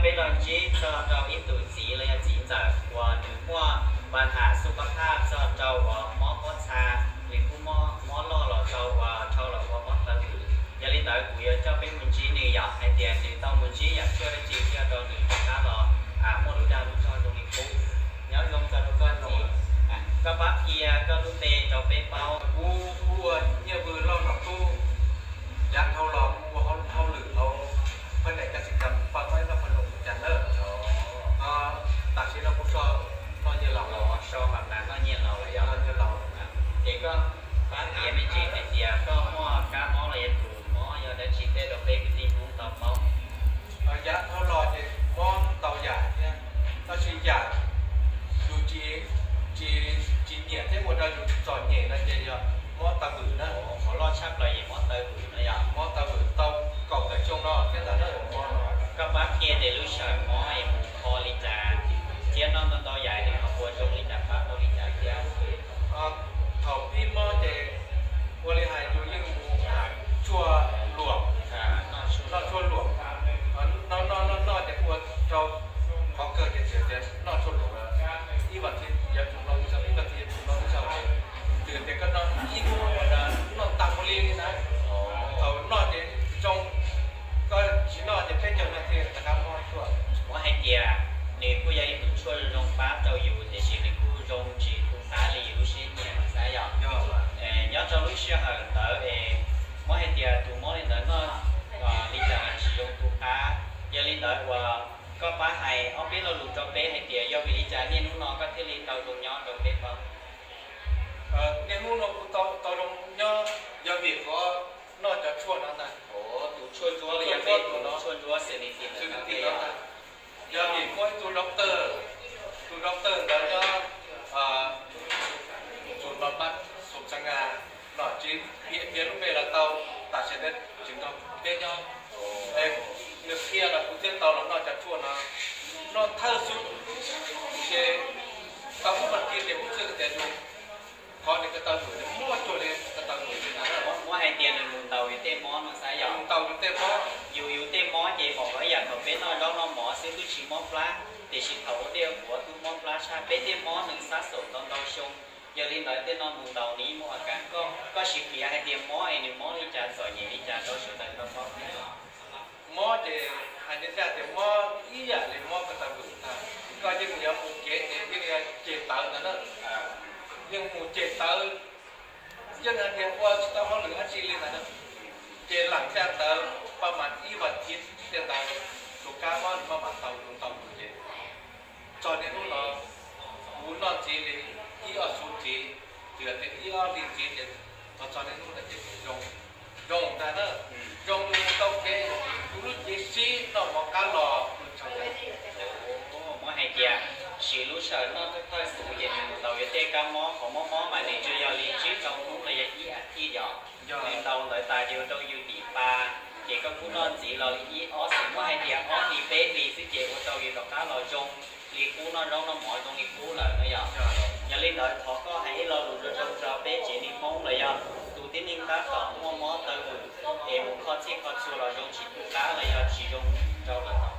Peb los ntsib txog rau ib tug txiv los yog txiv ntxawm uas nws muaj pa nham xu pa phaj txog rau uas mob pob txha, nws kuj mob loj los tau uas dhau los ua mob taw vwm. Yog li ntawd kuv yuav coj peb mus ntsib nws yom, hais tias nws tau mus ntsib yam tshuaj dab tsi thiaj rau nws rov qab los muaj lub dag lub zog zoo li qub. Nyob zoo txog rau koj txiv, koj pab qhia koj lub npe rau peb paub. Kuv hu ua Nyiaj Vwm Lauj Nom Tub. Yav dhau los kuv ua hauj lwm hauv phaj neem kas xi kam paj tob ib laj paj loos li cas na. Tam sim no kuv so noj nyiaj laus lawm, so mas noj nyiaj laus lawm yog noj nyiaj laus. Ces koj pab piav me ntsis hais tias koj muaj kab mob los yog tus mob yog dab tsi tej rau peb kwv tij Hmoob tau paub. Yav dhau los ces mob ntau yam thiab, tab sis yam yus tsis, tsis, tsis nyiam thiab ua rau yus txom nyem no ces yog mob taw vwm na. Qhov loj tshaj plaws ces mob taw vwm no yog mob taw vwm tau kaum tawm xyoo no thiab ntag na mob no. Koj pab qhia tias lub sij hawm mob es mus kho li cas thiab noj ntau ntau yam nws ho ua zoo li cas pab tau li cas thiab. Thaum pib mob ces ua li hais yus yeej mus tshuaj luam, noj tshuaj luam, noj noj noj noj ces ua rau qhov kawg ces txawm tias noj tshuaj luam lawm ib vas thiv yuav tsum noj ib zaug, ib vas thiv yuav tsum noj ib zaug ces txawm tias koj noj ib hnub noj tag npaum li li na. Thaum noj ces zoo, koj tsis noj ces peb caug nas this rov qab mob tshuaj. Muab hais tias nws kuj yog ib tug tshuaj zoo pab rau yus tiam sis nws kuj zoo tsis tu qab li yus lub siab nyiam no xav yog. Nyob rau lub sij hawm ntawd es muab hais tias tus mob li ntawd noj li cas los tsis zoo tu qab. Yog li ntawd uas koj pab hais ob peb lo lus rau peb hais tias yog vim li cas niaj hnub no koj thiaj li tau zoo nyob rau peb paub. Niaj hnub no kuv tau zoo nyob yog vim qhov noj cov tshuaj no ntag. Tus tshuaj ntsuab li yog peb tus tshuaj ntsuab xws li tim ntawd ntag. Yog vim muaj ib tug doctor, tus doctor ntawd nyob tus no mas xum tsa nga no tsis piav lub npe los tau, tam sim no tsis nrog peb nyob. Nws qhia los kuv thiaj tau los noj cov tshuaj no, noj thawj xub ces tau ib vas thiv ces kuv txawj tias yus qhov nws ko taw vwm nws muaj cuag li ko taw vwm li ntag. Muab hais tias nws mus ntaus yus tej mob no xav yog, mus ntaus yus tej mob, yus yus tej mob ces pom qhov ib yam thaum peb noj zaub noj mov xwb twb tsis mob plab, tiam sis thaum ua dej ua qhuav twb mob plab tshaj. Peb tej mob nws xab xaum ntau ntau xyoo, yog li ntawd tej no mus ntaus nws muaj a kas. Koj, koj sim piav hais tias mob es nws mob li cas txom nyem li cas rau sawv daws tau paub thiab. Mob ces hais ncaj ncaj tias mob ib yam li mob ko taw vwm ntag. Koj yeej yuav mus kev ces yeej yuav ceg tawv ntag na. Yeej mus ceg tawv, yeej hais tias ua tsis tau hauj lwm dab tsi li ntag na. Ces lam caj ntawd paj mas ib vas thiv tej ntawd tus kab mob maj mam tau tus ntau tus ces txog niaj hnub no kuv noj ntxiv li ib ob xuv ntxiv, txawm tias ib ob hlis ntxiv ces txog txog niaj hnub no ces zoo, zoo ntag na. Zoo li mus tau kev, kuv lub cev sib noj mov qab los kuv tsaug ntag. Muab hais tias siv lub sij hawm noj thawj xub ces nws mus ntaus yus tej kab mob, qhov mob mob mas nws tsuas yog li tsib rau hnub los yog ib as thiv yog. Nws ntaus ntawd tas ces ua rau yus dim pa, ces koj kuj noj ntxiv los li ib ob xwm. Muab hais tias ob hlis peb hlis xwb ces ua rau yus rov qab los zoo li qub, noj zaub noj mov zoo li qub lawm no yog. Yog li ntawd thov koj hais ib lo lus zoo zoo rau peb tsev neeg Hmoob los yog tus tib neeg tab tom muaj mob taw vwm es mus kho txhij kho txhua los zoo tsis tu qab los yog tsis zoo rau lawm no.